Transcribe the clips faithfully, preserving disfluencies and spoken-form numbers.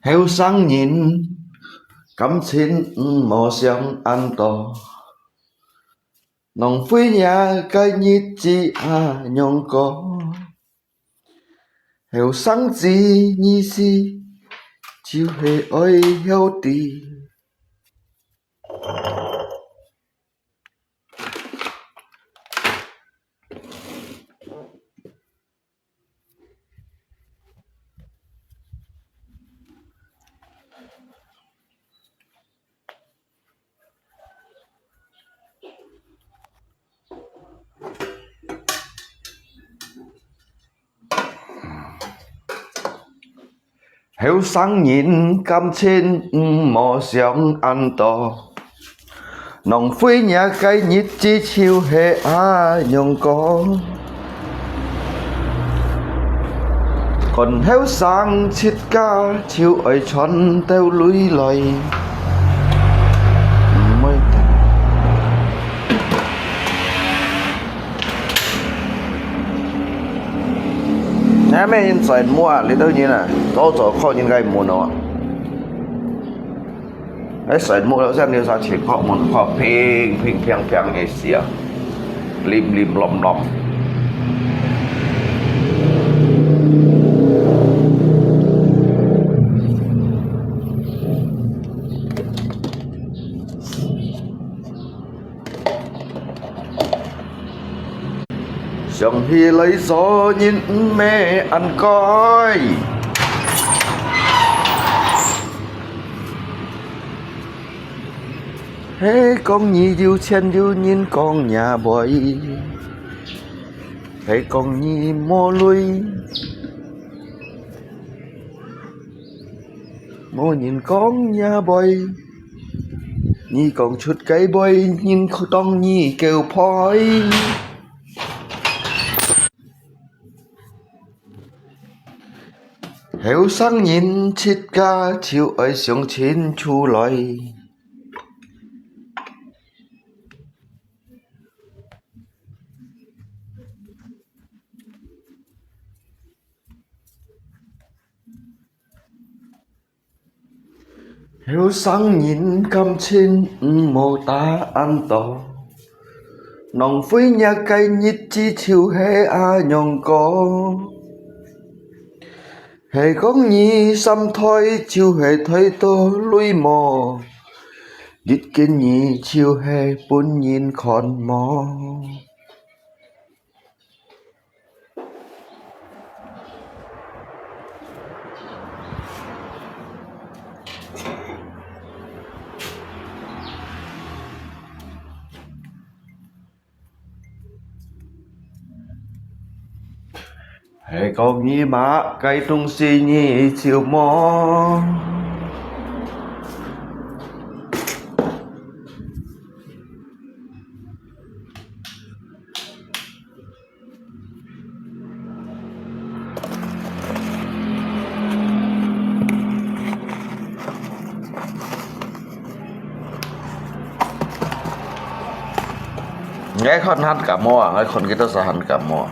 後生人，感情毋好想恁多，浪費若个日子啊，娘哥。後生仔，你是就係愛曉知。 後生人，感情毋好想恁多，浪費若个日子就係恁樣過。 看後生自家就愛賺兜鐳來。毋會。你還沒人轉屋啊？你兜人啊，早早靠人家門哦。 哎，睡目了，像你有啥情況，門口乒乒乓乓个響，鈴鈴啷啷。想起來做人毋係恁該。 係講你有錢有人講若會，係講你無鐳，無人講若會。你講出个會，人當你狗吠。 後生人自家就愛想清楚來。 後生人感情毋好打恁多，浪費若个日子就係恁樣過。係講你三代就係袋到鐳無，日今你就係分人看無。 係講你麼个東西你就無。 𠊎看還感冒啊，𠊎看佢兜儕還感冒啊。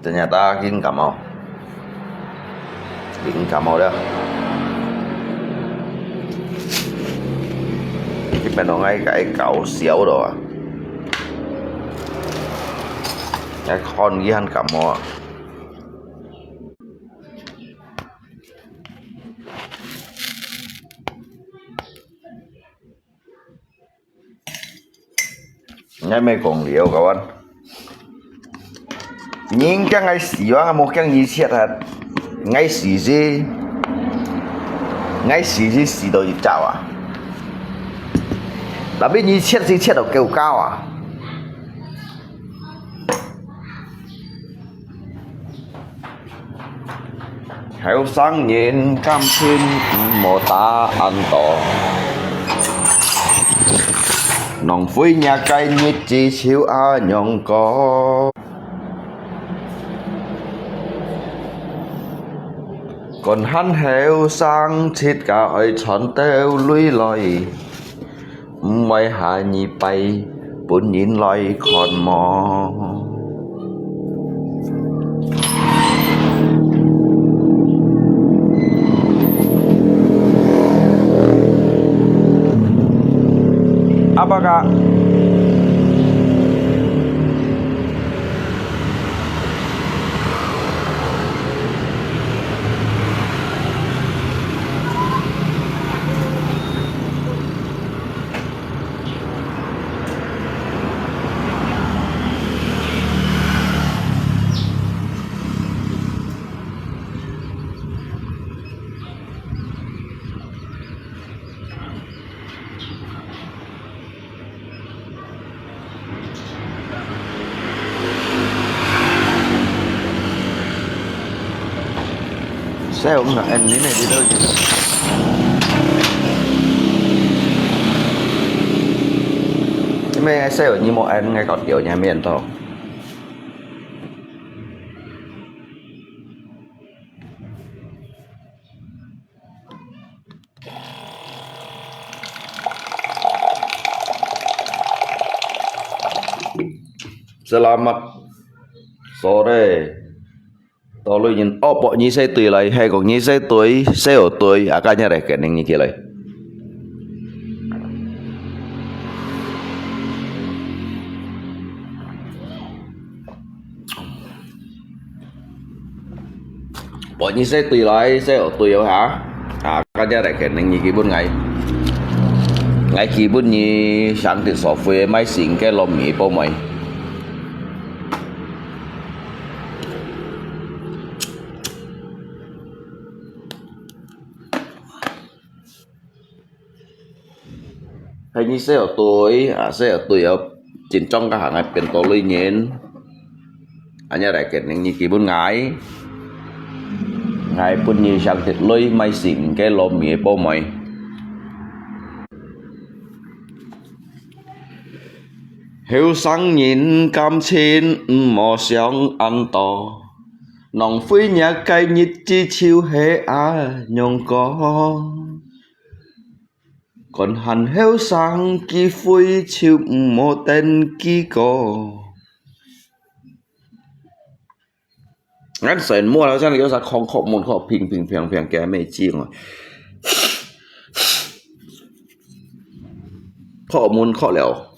真正大家緊感冒。 已經感冒了。這邊都愛該搞笑了啊！來看一下感冒啊！你還沒講了，各位。 人驚𠊎死啊，無驚你chết啊。𠊎死是，𠊎死是死到一隻啊。Tapi你chết是chết到夠高啊。 後生人感情毋好打恁多，浪費若个日子就恁樣過。講還後生，自家愛賺兜鐳來。 毋會下二擺分人來看無。細人仔，你呢？你都，你咩細人，你無，你个搞掉，你還沒人到。Selamat sore. 到女人，哦，薄你細隊來，係講你細隊，細隊，啊，今日來，肯定你起來。 薄你細隊來，細學隊哦哈。啊，今日來肯定你基本𠊎，𠊎基本你上得所費，買新个糯米包糜。 係你細學隊啊，細學隊哦，緊張个行个變到女人。啊，你來肯定你基本𠊎，𠊎本人上得來買新个糯米包糜。後生人感情毋好想恁多，浪費若个日子就係恁樣過。 還後生，機會就毋好等佢過。𠊎先摸了，像有啥空殼門殼乒乒乓乓，該還沒進哦。殼門殼了。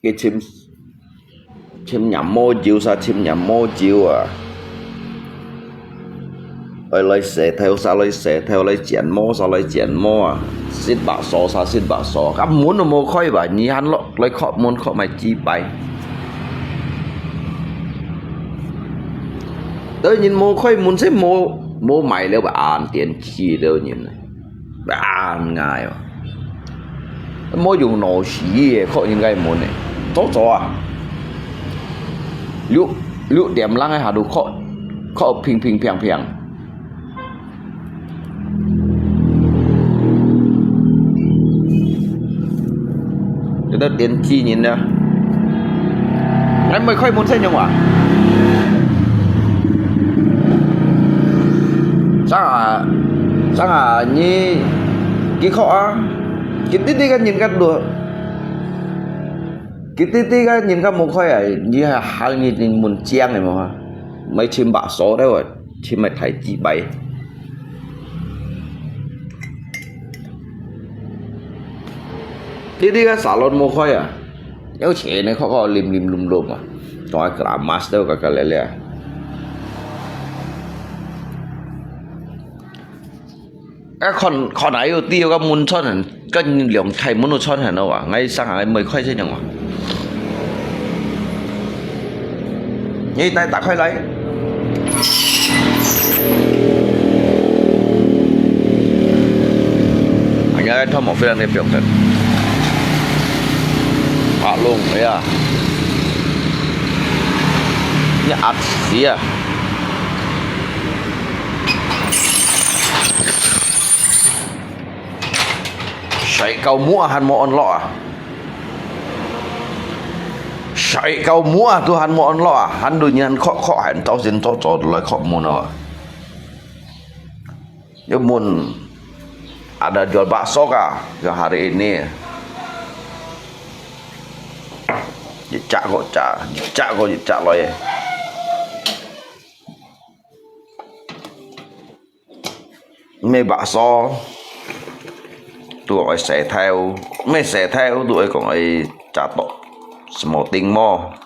佢尋，尋若毛酒，啥尋若毛酒啊？愛來洗頭，啥來洗頭，來剪毛，啥來剪毛啊？食白素，啥食白素啊？啊，門都無開吧？你還落來敲門，敲埋幾擺？等人無開門，先無，無買了吧？暗點去了人。 啊，恁樣哦。無用腦死个，敲人个門呢。早早啊，六，六點零个下都敲，敲乒乒乓乓。這個電器人呢，還沒開門先用啊？ 上啊，上啊，你，你敲啊，佢直直个人家都，佢直直个人家無開啊，你還喊你，你門將个嘛？莫尋白所了啊，尋个大雞掰。直直个沙龍無開啊。 有錢个，敲敲，零零落落啊，同个Grandmaster个个咧咧。啊，看，看下有啲个門窗，跟兩開門都窗很好啊，𠊎上下每開這種啊。你來打開來。 Hanya ito mo, feeling ni Pyong Sen. Palong, iya. Nya at siya. Sai kau mua han mo on lo ah. Sai kau mua tu han mo on lo ah. Han du nyan kok kok han tau sin to to lai kok mo no. Yo mun ada jual bakso kah yang hari ini? Jejak kok jak, jejak kok jejak loi. Mê bakso, tu oi sè thèo, mê sè thèo, tu oi kong oi chả tộc, small ting mo.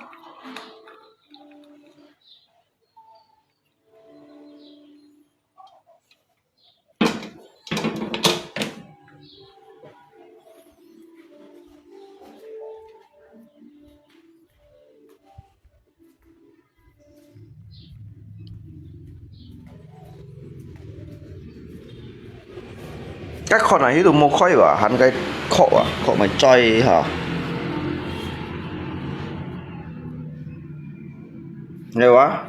Cái kho này hít được một khói và hẳn cái kho à, kho mà chay hả? Nghe quá.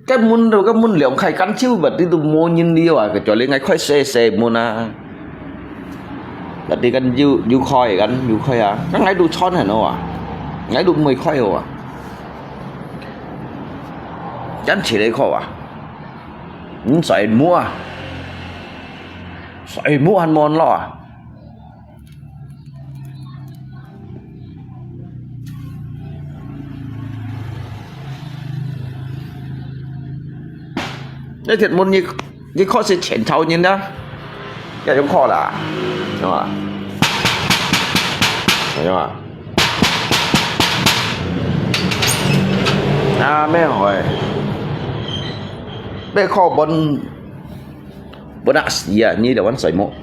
該門都，該門兩開，間就物事都無人了啊！該叫你𠊎開細細門啊！該你間有，有開，間有開啊！該𠊎都穿很好啊！𠊎都毋會開好啊！間起來開啊！你睡目啊！睡目還無落啊！ 該鐵門一，一開始全朝人啦，這樣開啦，係嘛？係嘛？啊，咩好誒，要開門，門啊死啊！你就玩睡目。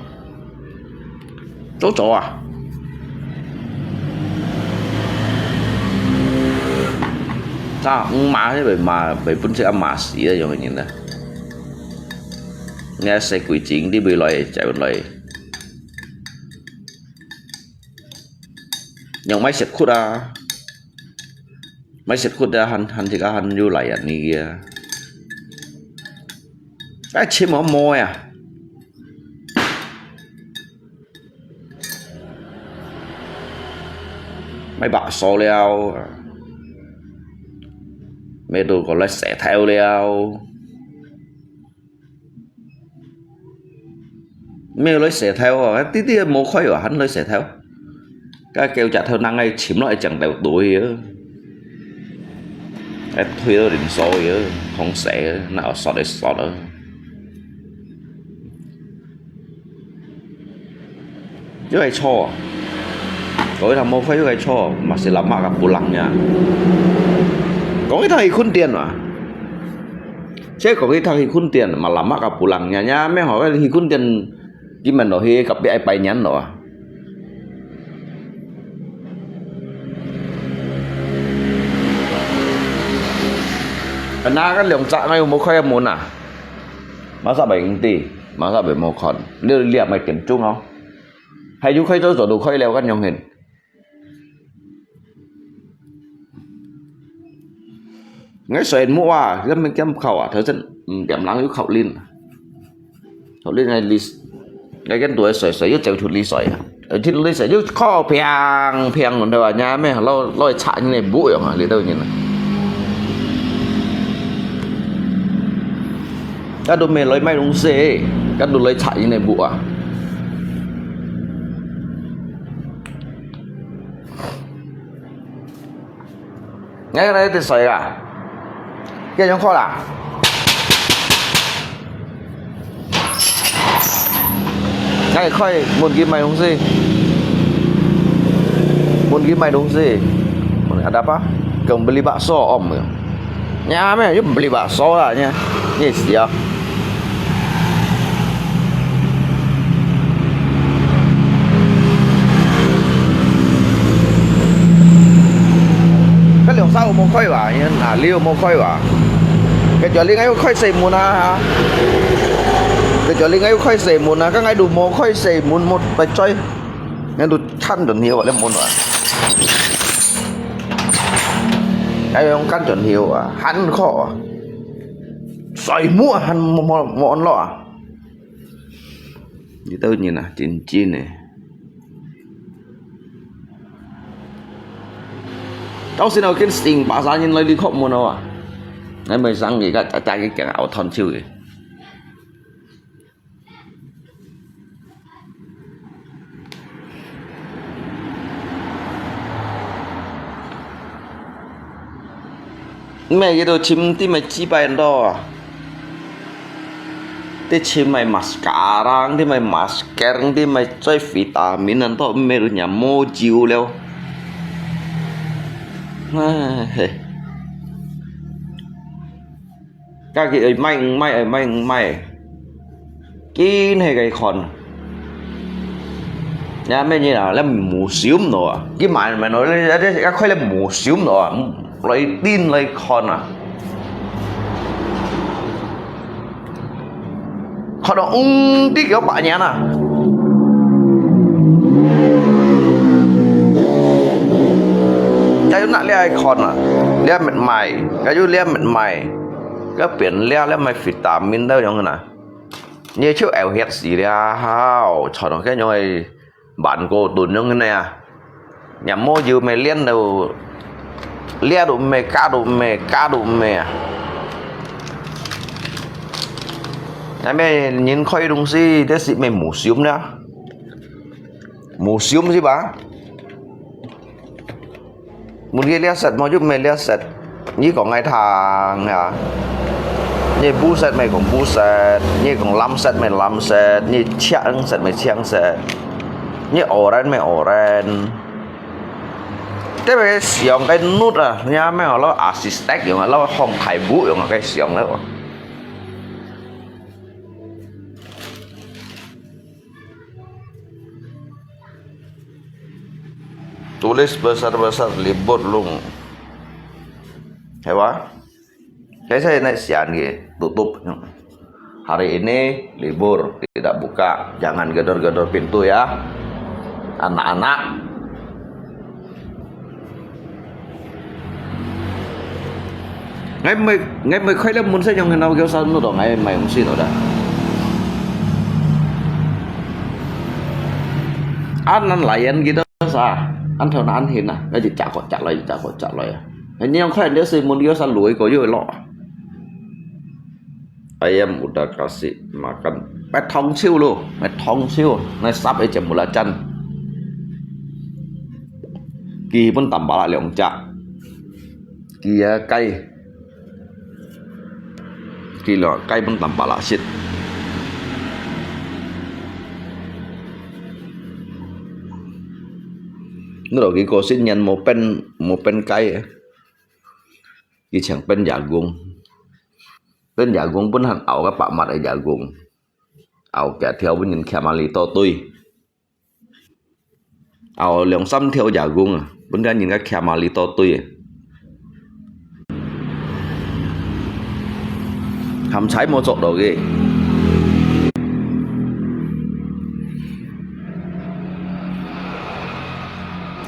早早啊！早，毋罵，會罵，會分自家罵死啊，有个人啊！你愛洗乾淨，你會來，再來。用買雪褲啊！買雪褲啊，還，還這个還有來啊，你啊！哎，錢無無啊！ 買白素了，買到過來洗頭了，買來洗頭哦，弟弟無開哦，還來洗頭。該九隻頭人愛尋落一張頭對啊，愛推到人手啊，通洗啊，哪有刷就刷啊。 又愛吵啊！講一趟無開又愛吵，嘛是lama个pulang呀。講一趟去睏電啊！這講一趟去睏電，嘛lama个pulang呀，呀，咩好，去睏電，今晚落去隔壁愛拜年咯啊！那个兩隻，哎喲，無開門啊！ Masa會毋知？Masa會無看？你，你也莫緊張哦。還有開做做到開了，恁樣形。𠊎睡目啊，這邊兼哭啊，頭先，嗯，點人又哭恁。哭恁个list，𠊎跟住睡睡，又走出去睡啊。 呃，去旅行就靠平平，對吧？人家咩，老，老拆人个屋樣啊，你都人啊。該都無來買東西，該都來拆人个屋啊。 𠊎來得睡啊，這樣好啦。𠊎開問佢買東西，問佢買東西，問ada apa？Kau beli bakso om. Ya, meh, you beli bakso lah, ya. Yes, ya. 該兩儕有無開吧？因為哪裡有無開吧？該叫你愛有開細門啊，哈？該叫你愛有開細門啊，該𠊎都無開細門，無白追，𠊎都看準你，我來門啊。𠊎用看準你啊，還可啊。睡目啊，還無，無，無安樂啊。 你兜人啊，真真个。到時候見成巴沙人來你敲門啊，𠊎毋生氣，該大家去行拗斷手个。 Meh gitu，尋啲麼个祭拜很多啊，啲尋麼个mascara，啲麼个masker，啲麼个C vitamin很多，meh都若無救了。唉嘿。 該佢愛買毋買，愛買毋買，緊係該看。Ya，meh你啊，你無心咯啊！佢買買咯，你，你，你，你，你無心咯啊！來盯來看啊！看到，嗯，你叫白眼啊！該又拿你愛看啊！你還毋買，該又你還毋買。該變了，了毋係維他命到樣个啦。你就會忒死了，好，傳到該樣个萬哥燉樣个呢啊。若無油咩煉到，煉到咩，加到咩，加到咩啊。那麼人開東西，這係咩無心呢？無心係吧？ 問佢這色無就毋係這色，你講𠊎聽啊。你烏色咪講烏色，你講藍色咪藍色，你青色咪青色，你orange咪orange。特別想該nut啊，你還沒有了arsitek用啊，了紅台布用啊，該想了。 Tulis besar-besar libur lung. Hewa? Kaysa na sian ye, tutup. Hari ini libur, tidak buka. Jangan gedor-gedor pintu ya. Anak-anak. Ngai mai, ngai mai khai le mun sa yong henau kêu sa nu to ngai mai ung si no da. An an lai an kita sa, an thau na an hin na, ngai ji chak ko chak lai, chak ko chak lai. Ngai nyong khai le si mun kêu sa lui ko yo lo. Ayam udah kasih makan. Pet thong chiu lo, pet thong chiu. Nai sap e jem mula chan. Ki pun tambah lah leong cak. Ki ya kai. Ki lo kai pun tambah lah sit. Nuro ki ko sin nyan mo pen, mo pen kai. Ki chang pen jagung. Pen jagung pun han au ka pak mat e jagung. Au kia thiau pun nyin kia mali to tui. Au leong sam thiau jagung, pun ka nyin ka kia mali to tui. Ham chai mo chok do ge.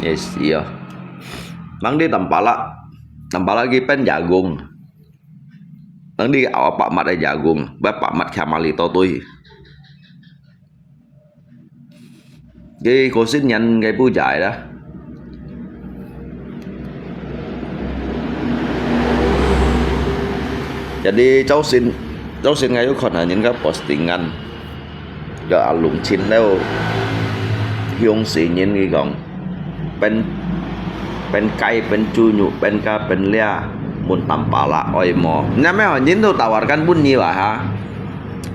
Yes, iya. Mang di tampala, tampala ki pen jagung. Nang di awak pak mat ai jagung, ba pak mat kia mali to tui. Cái cô sinh nhắn cái bu giải đó. Jadi cháu xin, cháu xin ngay lúc còn ở những cái postingan. Cho alung chin leo hiong si nyin ngi gong. Pen, pen kai, pen chu nyu, pen ka, pen lia, mun tam pa la oi mo. Nam me ho nyin tu tawar kan bun nyi wa ha.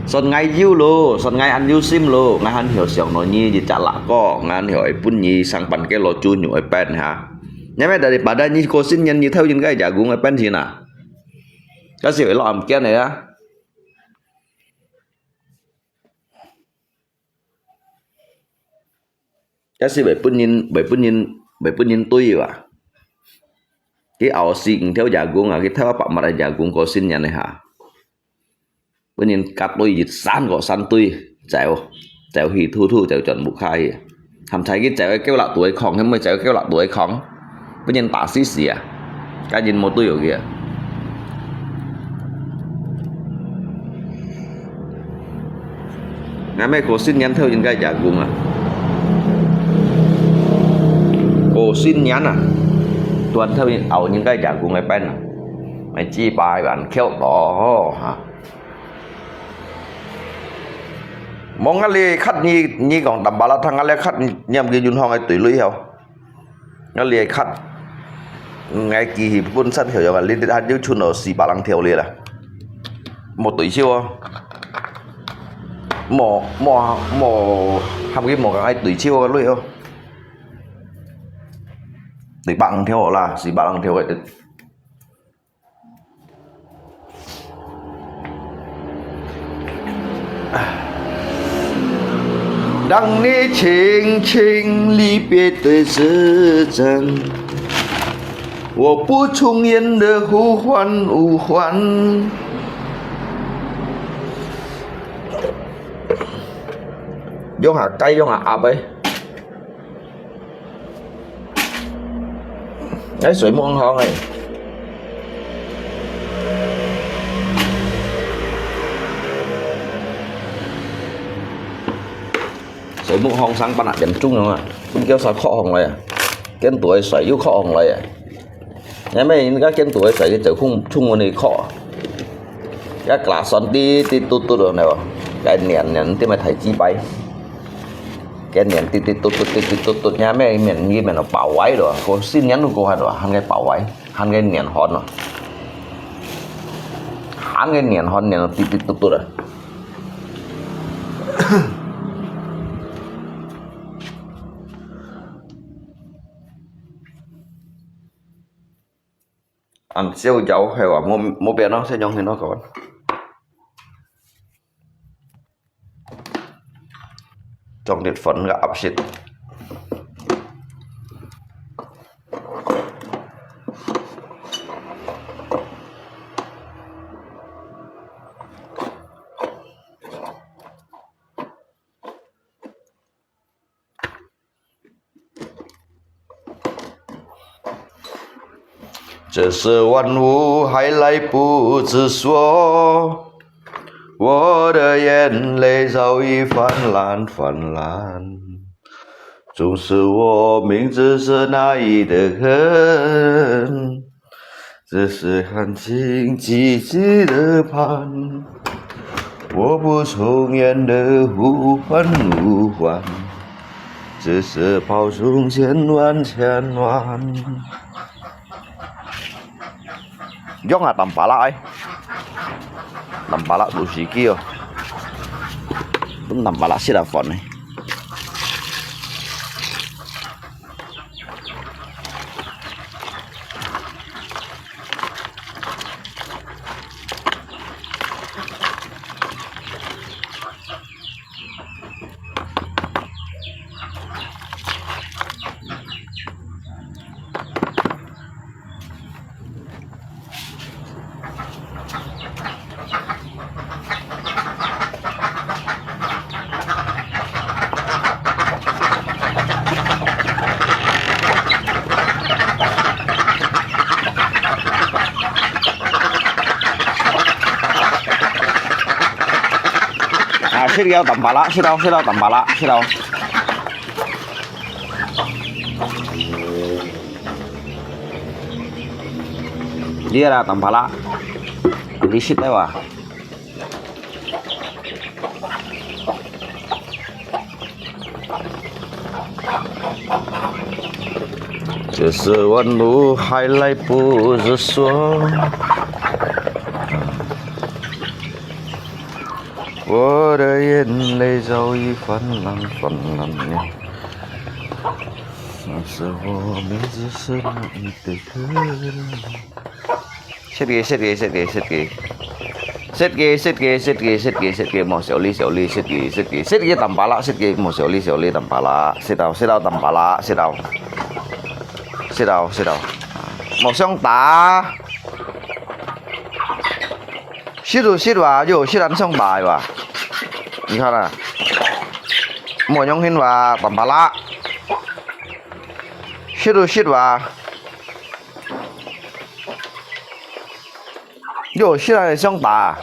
Son ngai yu lo, son ngai an yu sim lo, ngai han hio siong no nyi ji cha la ko, ngai han hio ai bun nyi sang pan ke lo chu nyu ai pen ha. Nam me daripada nyi ko sin nyin nyi thau yin kai jagung ai pen si na. Ka si lo am kian ya. Ka si bai pun nyin, bai pun nyin, bai pun nyin tui wa. Ki ao si ng theo jagung a, ki theo pak mat ai jagung ko sin nyan ha. Pun nyin kat tui yit san ko san tui, chèo, chèo hi thu thu, chèo chọn bu khai. Ham chai ki chèo kêu lak tui khong, hem mai chèo kêu lak tui khong. Pun nyin ta si si a. Ka nyin mo tui yo ki a. Ngai mai ko sin nyan thau yin kai jagung a. Ko sin nyan a. Tuan thau yin ao yin kai jagung ai pen a. Mai chi pai ban kheo to ha. Mong ngali khat ni, ni kong tam bala thang ngali khat ni, niam ki yun hong ai tui lui heo. Ngali ai khat. Ngai ki hi pun san heo yong ngali dit han yu chun o si ba lang theo li la. Mo tui chiu o. Mo, mo, mo, ham ki mo ka ngai tui chiu o lui o. Tui ba lang theo la, si ba lang theo ai. Tang ni ching ching li bie dui zi zhen, wo bu chung yin de hu huan wu huan. Yong ha kai yong ha ap ai. Ai sui muang hong ai. 頭目行生把那嚴重了啊，分叫啥靠行來啊，見到个水又靠行來啊。因為人家見到个水，佢就衝，衝過去靠啊。該glass滴滴嘟嘟了，你話，該黏黏，點麼大雞掰，該黏滴滴嘟嘟，滴滴嘟嘟，因為面，面都爆壞了，過新年都過下了，還該爆壞，還該黏糠了，還該黏糠，黏到滴滴嘟嘟了。 恁燒焦係哇，無，無變咯，先用佢咯，各位。裝啲粉个合適。 这时万物还来不及说，我的眼泪早已泛滥泛滥。总是我明知是哪一个人， 只是含情戚戚的盼，我不从眼的呼唤呼唤，只是抛从千万千万。用啊，淡薄仔，淡薄仔有時機哦，本淡薄仔食啊飯呢。 啊，食了淡薄仔，食了，食了淡薄仔，食了。 你啦，淡薄仔，你食了啊？这时万物还来不及说，我的眼泪早已泛滥泛滥了。 那时候名字是哪一个人？食个，食个，食个，食个。食个，食个，食个，食个，食个，莫小力，小力，食个，食个，食个，淡薄仔，食个，莫小力，小力，淡薄仔，食到，食到，淡薄仔，食到。食到，食到。莫想打。食就食哇，又食人想打哇。你看啊，莫用心哇，淡薄仔。 食就食哇。又食啊，想打。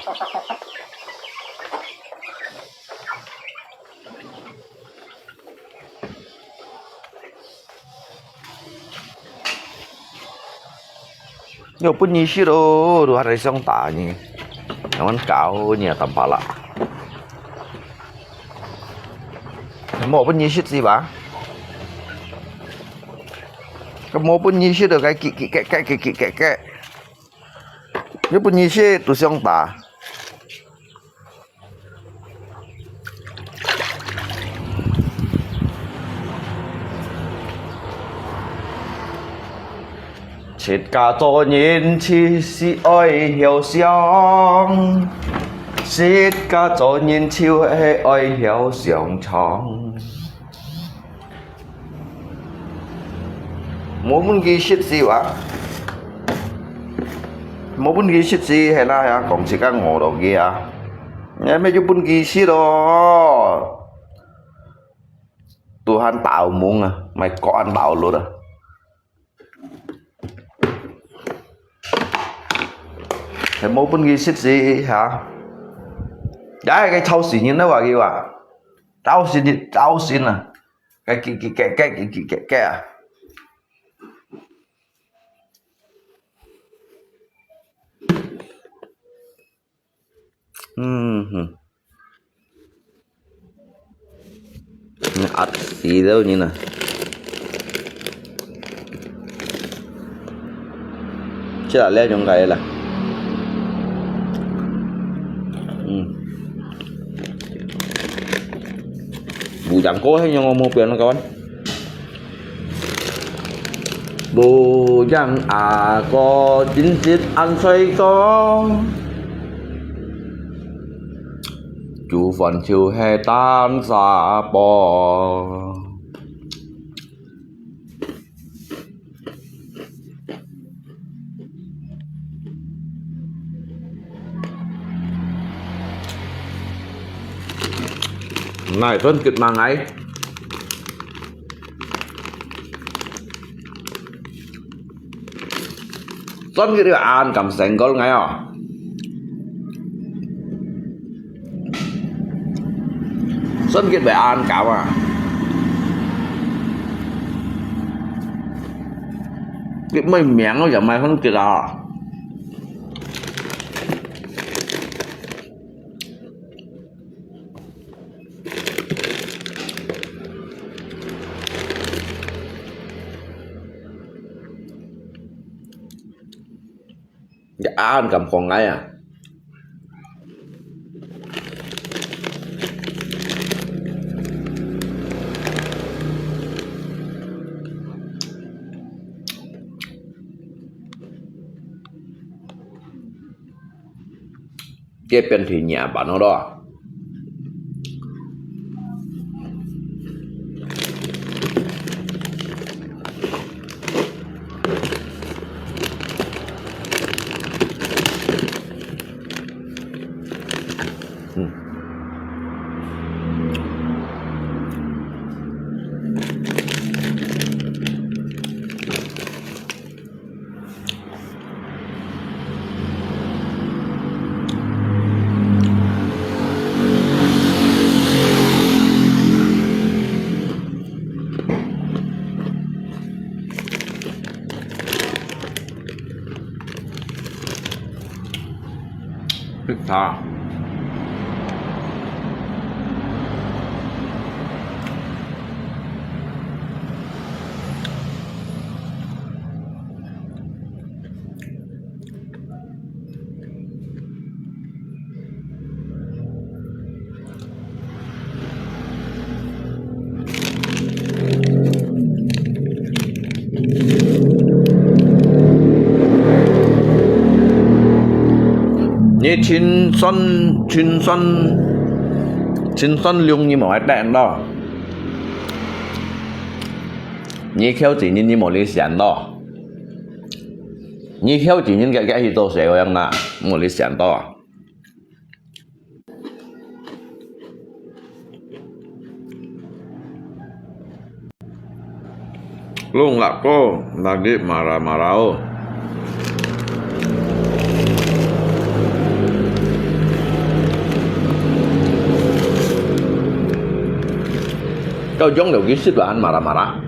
又分你食咯，都還在想打呢，仰般搞呢，淡薄仔。無分你食是吧？該無分你食就該結結結結結結結結，又分你食都想打。 自家做人就是愛曉想，自家做人就係愛曉想長。 無分佢食死哇！無分佢食死，係啦，係啊，講自家餓到佢啊！你乜就分佢食咯！都還打懵啊，買個人打落啊！係無分佢食死，哈！也係个臭死人啦，話佢話。走神你，走神啊！該，該，該啊！嗯哼。 你壓死了你呢！這這種个啦。嗯。無樣過，係樣我無變了，kawan。無樣阿哥真實恁衰過。 煮飯就係擔沙礴。哪會分佢吂𠊎？ 算佢个恁敢成功个哦。算佢會恁搞啊。佢乜名都也毋係分佢啊。 你恁敢講𠊎啊？ 這變成夜飯好了啊。 你清算，清算，清算量你無愛等咯。你口子人你無你想咯。你口子人个个去做社會人啦，無你想到啊。 Lung lak ko, lagi marah-marah o. Kau jong lagi sit bahan marah-marah.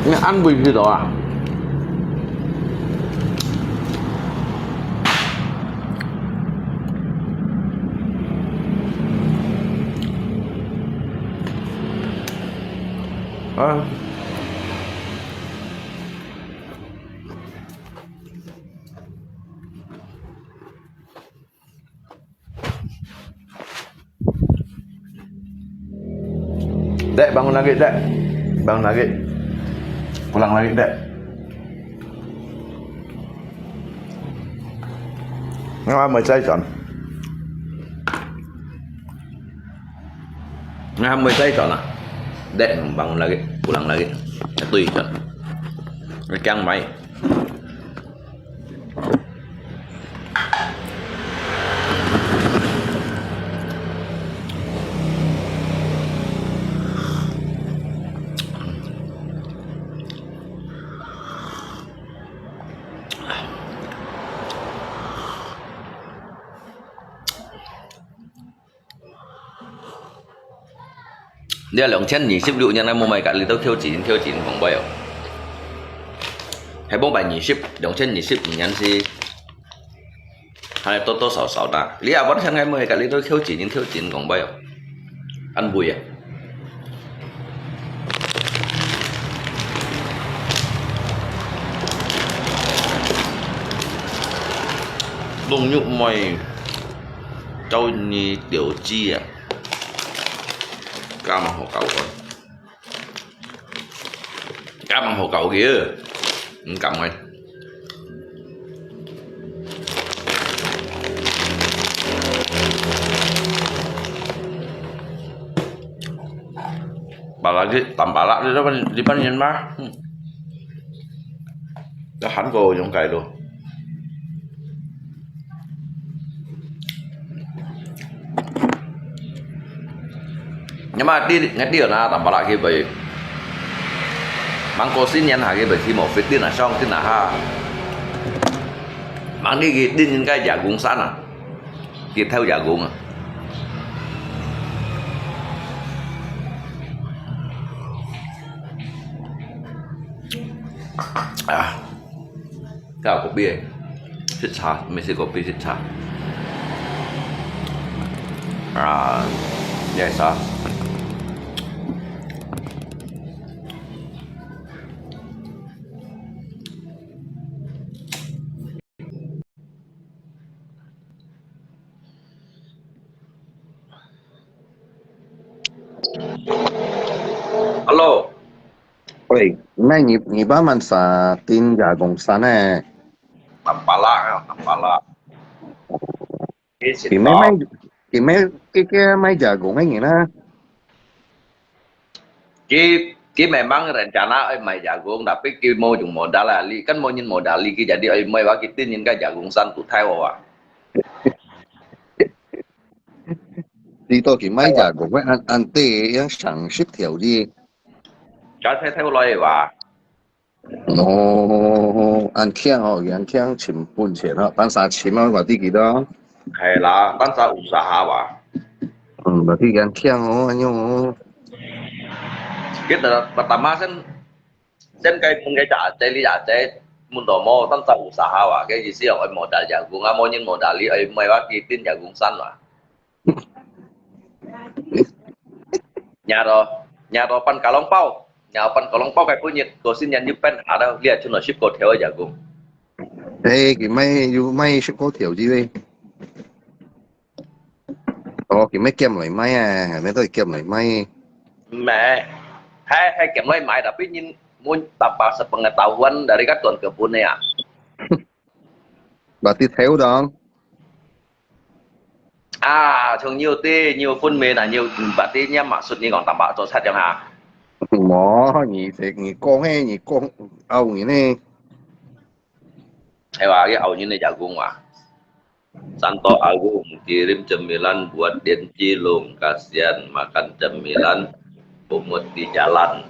Nè ăn bùi phi đó à? À. Dek, bangun lagi, Dek. Bangun lagi. Pulang lagi, Dek. Ngapa mau cai kan? Ngapa mau cai kan ah? Dek, bangun lagi, pulang lagi. Itu ikan. Ikan mai. 你啊，兩千二十六年來無買隔離到扣錢，扣錢講話哦。係無買二十，兩千二十五年時，還多多少少啦。你啊，我想該無買隔離到扣錢，扣錢講話哦。安慰啊。弄肉妹，招你條枝啊！ 加盟好搞个，加盟好搞个，毋敢个。巴拉个，淡巴拉个，你班，你班人嘛，嗯。 Dah han ko yung kailo. Nya ma ti ngai ti na tam pala ki bai. Mang ko sin yan ha ki bai ti mo fit ti na shong ti na ha. Mang ni ki tin yin kai jagung san a. Ki thau jagung a. Ah, kau kopi eh. Sitsa, mesti kopi sitsa. Ah, biasa. Hello. Oi, nai ni, ni ba man sa tin jagung san eh. Tampalak, ah, tampalak. Ki mai mai, ki mai, ki, ki mai jagung eh ni na. Ki, ki memang rencana oi mai jagung, tapi ki mo jung modal ah, li kan mo nyin modal li ki jadi oi mai wa ki tin nyin ka jagung san tu thai wa. Di to ki mai jagung, an, an te yang sang sip thiau di. Ka thai thai loi wa. Oh, an kiang oh, yang kiang chim pun chen oh, tan sa chim oh, wa di ki do. Hai la, tan sa usaha wa. Hmm, wa di yang kiang oh, an yong oh. Kita pertama sen, sen kai mun kai ja, cai li ja, cai mun do mo, tan sa usaha wa. Kai isi oh, modal jagung, amo nyin modal li, oi mai wa ki tin jagung san wa. Nya to, nya to pan kalong pau. Nya pan kalong pau kai punit, ko sin yan yu pen, ada lihat chun lo sip ko theo jagung. Eh, ki mai, yu mai sip ko theo ji wei. Oh, ki mai kiam lai mai ah, mai to kiam lai mai. Mai. Hai, hai kiam lai mai, tapi nyin mun tanpa sepengetahuan dari katuan kebun ya. Berarti theo dong. Ah, chung nhiều ti, nhiều phun mê na, nhiều bát ti nhắm mà sụt như ngọn tạm bạc cho sát chẳng hả? Mò, ni thế, ni con he, ni con ao ni nè. Hay là cái ao ni nè jagung à? Santo Agung kirim cemilan buat Denci Lung, kasihan makan cemilan pungut di jalan.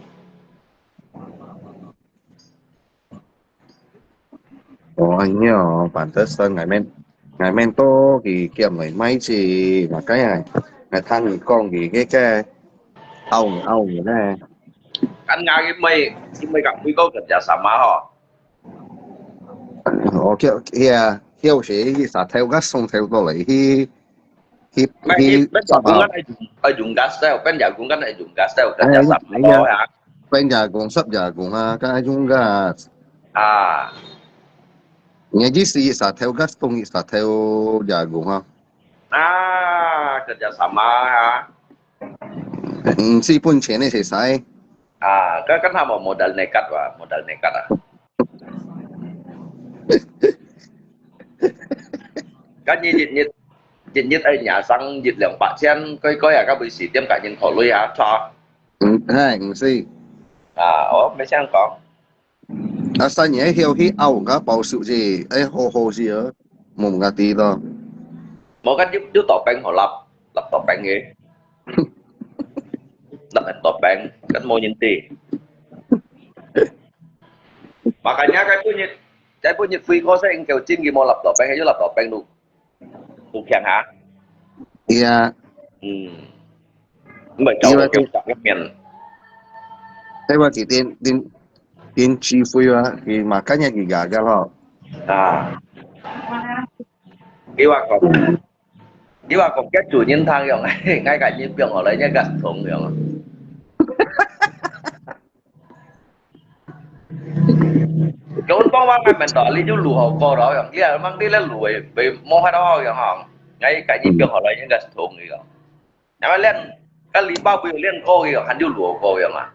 Oh, anyo, pantesan ngai men, ngai men to ki kiam lai mai chi, makanya ngai than ni kong ki ke ke, au ni, au ni ne. Kan ngai ki mai, ki mai kak mui ko kerja sama ho. Oh, kia, kia, kia si sa theo ka song theo to lai hi. Hi, mai hi, hi, pen jagung kan ai dùng, ai dùng gas teo, pen jagung kan ai dùng gas teo, kan ai, ja sap ai, mo ya. Pen jagung, sap jagung ha, kan ai dùng gas. Ah. Ngai ji si sa theo gas, tong sa theo jagung ha. Ah, kerja sama ha. Hmm, si pun chen ni si sai. Ah, kan, kan ha mo modal nekat wa, modal nekat ah. Kan ni jit jit, jit jit ai nya sang jit liang pak chen, koi koi ah, ka bui si tiam ka nyin kho lui ah, cha. Hmm, hai, hmm, si. Ah, oh, mai siang kong. Ah, san ye hiu hi au ka pau su ji, ai ho ho ji ah, mum ka ti to. Mo kan yu, yu to peng ho lap, lap to peng ye. Lap to peng, kan mo nyin ti. Makanya kai punit, kai punit fui ko sa ing kêu jing ki mo lap to peng, yu lap to peng lu. Lu kiang ha? Iya. Hmm. 毋係教我佢講个面。哎，我佢點點點機會啊，佢嘛今日佢加个咯。啊，佢話講，佢話講，佢主人聽樣，𠊎个人變好了，人家同樣。佢講話，𠊎問到，你就如何過了樣，你還問你來如何，無無法度樣吼，𠊎个人變好了，人家同樣。 因為練个禮拜會有練過个，還有落過个嘛。